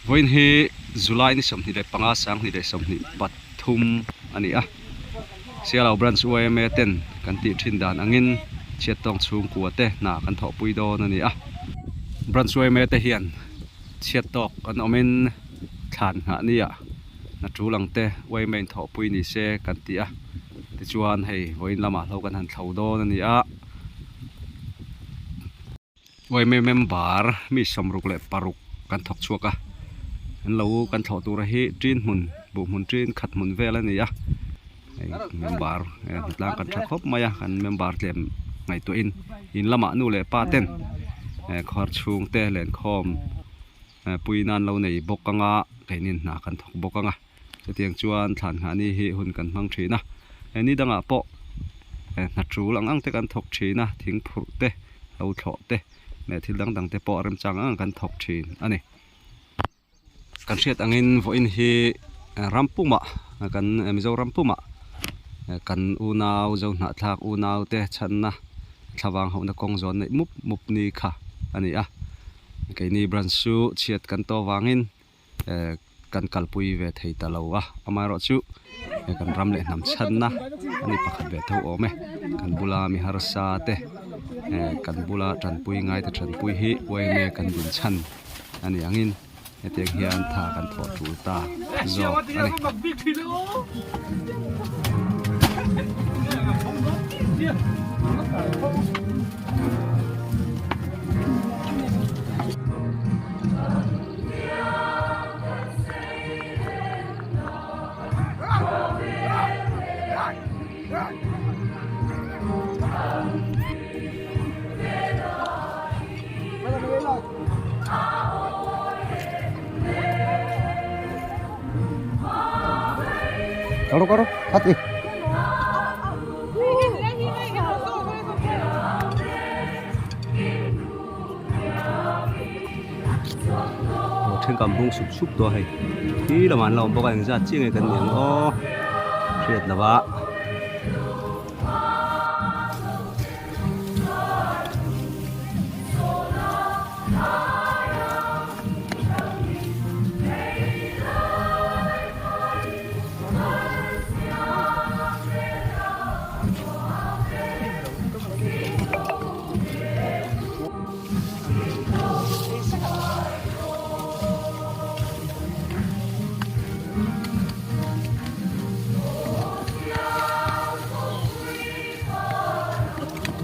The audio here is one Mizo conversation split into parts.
Vawiin hi July ni 25 2023 a ni a, Sialau Branch yma ten kan tih thin dan angin chhiattawng chhungkua te hna kan thawhpui dawn a ni a. Branch yma te hian chhiattawk an awmin thlan nghah nia hna tul ang te yma in thawhpui ni se kan ti a, tichuan hei vawiin lamah hlo kan han thlo dawn a ni a. Yma member mi 66 kan thawk chhuak a, an lo kan thlawh tura hi tin hmun buh hmun tin khat hmun vel a ni a, hei member hnatlang kan tha khawp mai a kan member tlem ngaihtuahin in lamah nu leh pa ten khawr chhung te lenkhawm pui nan lo nei bawk anga keinin hna kan thawk bawk anga. Chutiang chuan thlan nghah ni hi hun kan hmang thin a, he ni dangah pawh hna tul ang ang te kan thawk thin a, thing phurh te, hlo thlawh te leh thil dang dang te pawh remchang ang ang kan thawk thin a ni. Kan hriat angin vawiin hi ram pumah kan Mizoram pumah kan unau Zohnahthlak unau te chhanna thlavang hauhna kawng zawn neih mup mup ni kha a ni a, keini branch chu chhiat kan tawh vangin kan kalpui ve thei ta lo a amaherawhchu he kan ram leh hnam chhanna a ni pakhat ve tho awm e kan bula mi harsa te kan bula tanpui ngai te tanpui hi yma kan din chhan a ni angin hetiang hian tha kan thawh tul ta zawk a ni. Karo karo hati. Aw then kam bung sup sup tawh a hei khi lamah an lo awm bawk a engzat chiah nge kan ni ang aw hriat lo a.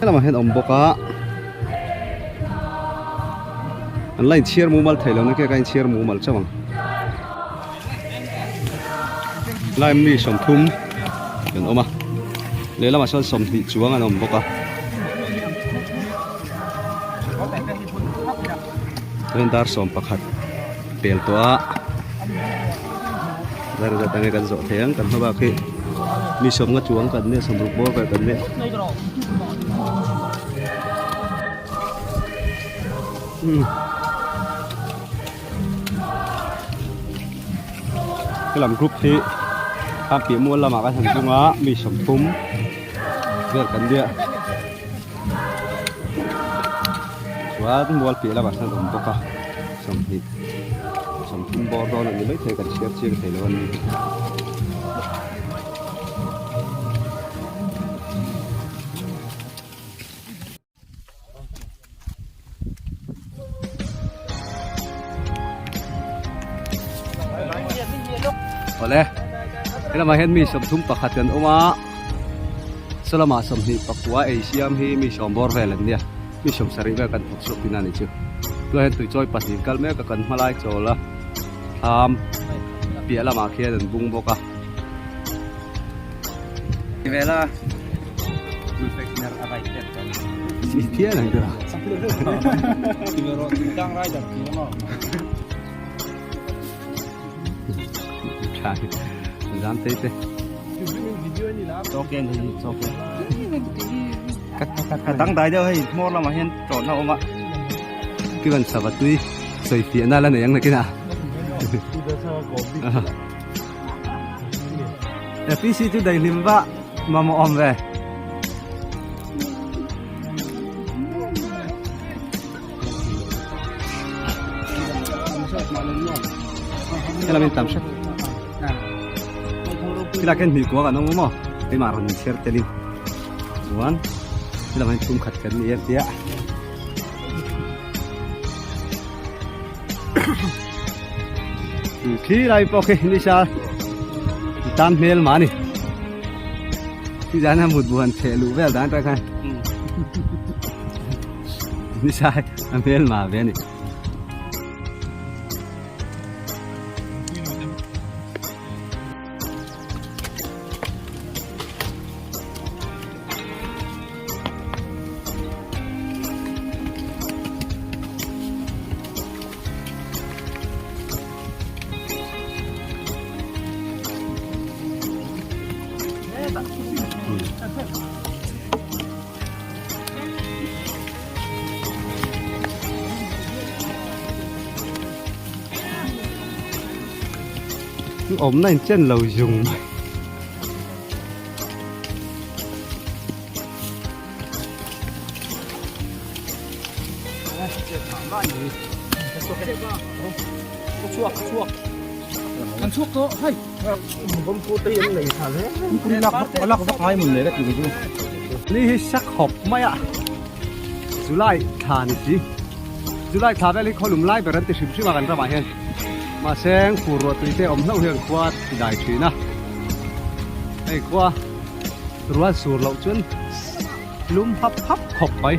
Helamah hian awm bawk a an la inchhiar mumal thei lo na ke ka inchhiar mumal chauh ang lai mi 30 an awm a lehlamah sawn 20 chuang an awm bawk a. Chuan dar 11 pel tawh a dar zat ang e kan zawh thei ang kan hma bak hi mi 50 chuang kan nia 60 bawr vel kan nia. Helam group hi a piah mual lamah kan han tung a mi 30 vel kan nia. Chuan mual piah lamah sawn awm bawk a 20 30 bawr dawn a ni maithei kan chhiar chiang thei lo a ni. Awle helamah hian mi 31 kan awm a sawlamah 24 ei siam hi mi 10 bawr vel an nia mi 70 vel kan thawk chhuak tihna a nih chu tunah hian tuichawi pahnih kal mek a kan hma lai chawl a thlam piah lamah khian an bung bawk a. Vela Dangdai deuh hei hmawr lamah hian tawrhna a awm a kivan sava tui sawi fiahna la nei ang nakinah. PC chu daihlim va mamawh awm ve. Helam in tam hret. Khilai khian hmui kuak an awm maw? Keimah rawn inchhiar telin. Chuan helam ah hian chhung khat kan ni a tia. Khilai pawh khi nisa tan hmel mah a ni. Tizan a mut buan chhe luh vel dan atang khan nisa a hmel mah ve a ni. Awmna in chen lo zung mai. Ni hi sak hawp mai a July thla ni si July thla vel hi khawlum lai ber an ti hrim hrim a kan ramah hian mahse fur ruah tui te awm hlauh hian khua ti dai thin a hei khua rual sur loh chuan lum hap hap khawp mai.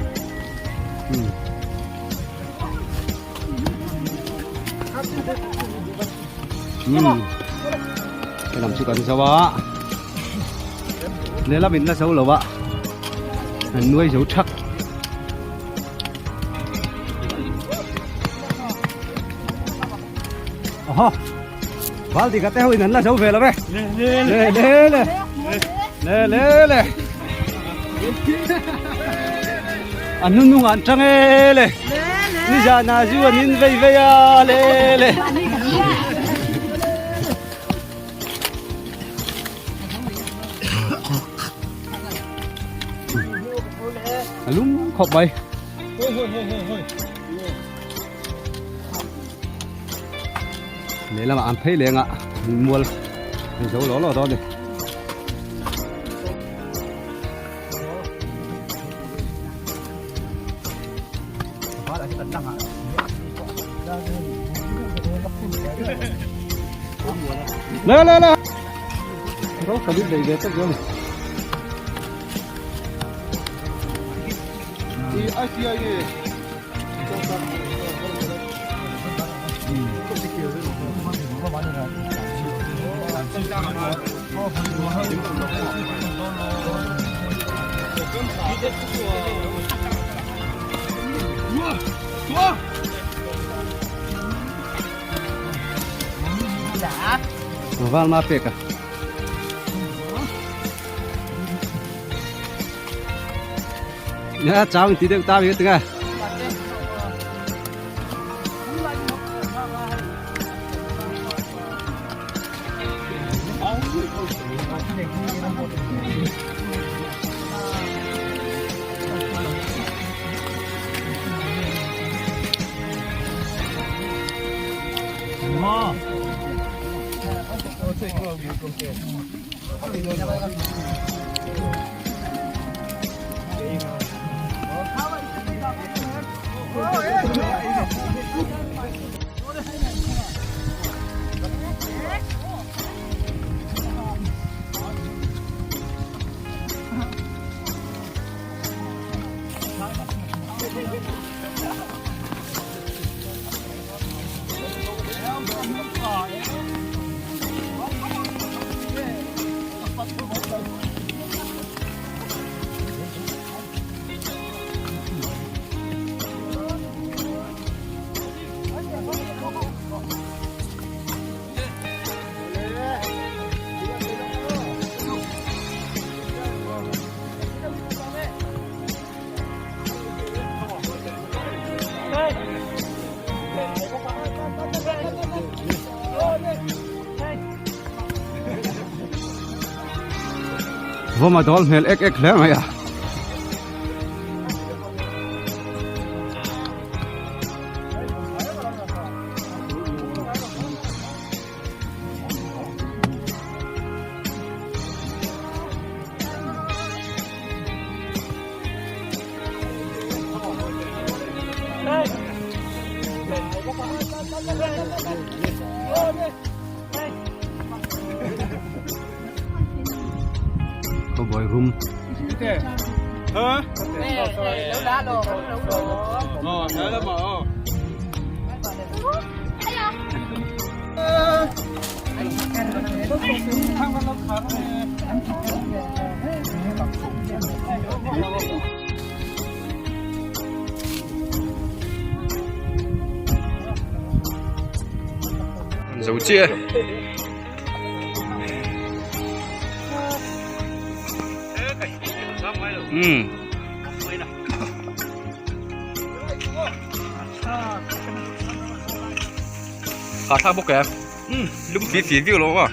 Helam chu kan zo a lehlam in la zo lo a an nuai zo thak aw val dika te ho in an la zo ve lo ve le le le le le le an nu nung an tang e le ni zan ah zu an in vei vei a le le a lum khawp mai. Lehlamah an phei leng a mual an zo law law dawn a ni. Le le le ro ka bit dei ve tak zo ni. Val ma pek a. Nha cháu tí deuh ta biết nga. Vawm a dawl hmel ek ek hle mai a. Cowboy rum. Zo chiah e. Kha thlak bawk em lum fi fi viau lo a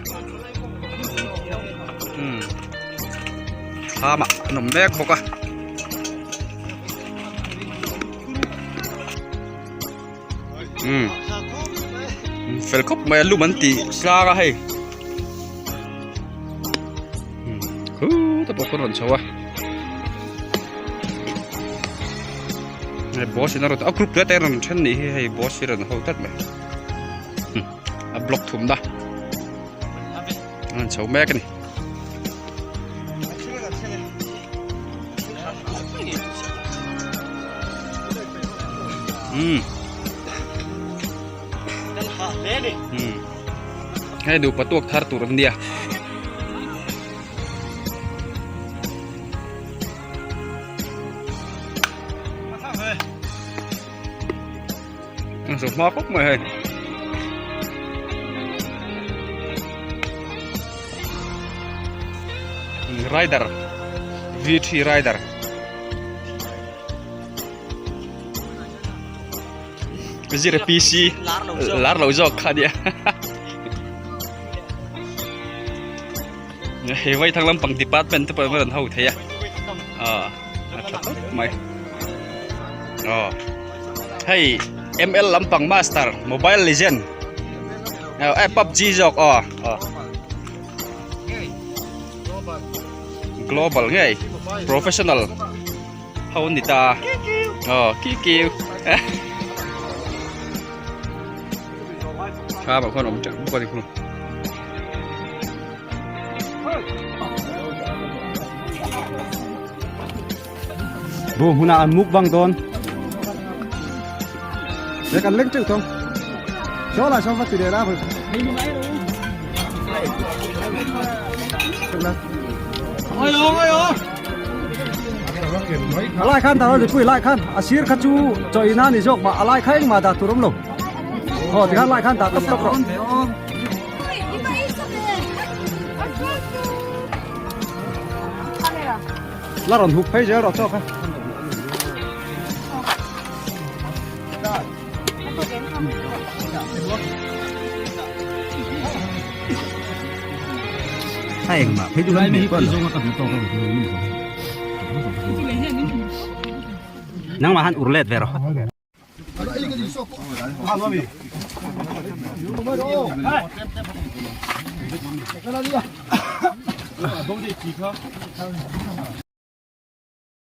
thlam ah an awm mek bawk a fel khawp mai a lum an tih tlang a hei khuta pawh khawn rawn chho a hei boss in a rawn a group te te rawn then nih hi hei boss hi rawn ho tlat mai a block thum na an chho mek a ni. Um um hei nupa tuak thar tur an nia. Zo hma khawp mai hei. Rider V3 Rider Zira PC lar lo zawk kha nia hei vai thang lampang department te pawh an ho thei a a tha khawp mai aw hei ml lampang master mobile legend eh pubg zawk aw aw global ngei professional ho an ni ta aw ki kiu tha bang khuan awm teuh bawk a ni khu. Bu hmunah an mukbang dawn. He kan leng teuh thawng. Saw lai saw va ti leh la. A lai khan tar pui lai khan a sir kha chu chaw ina ni zawk mah a lai kha engmah dah tur awm lo. Aw tikhan lai khan dah tawp tawp rawh. La rawn hup phei zel rawh chawk a. A engmah phei chu kan hmeh pawh lo. Nangmah han ur let ve rawh.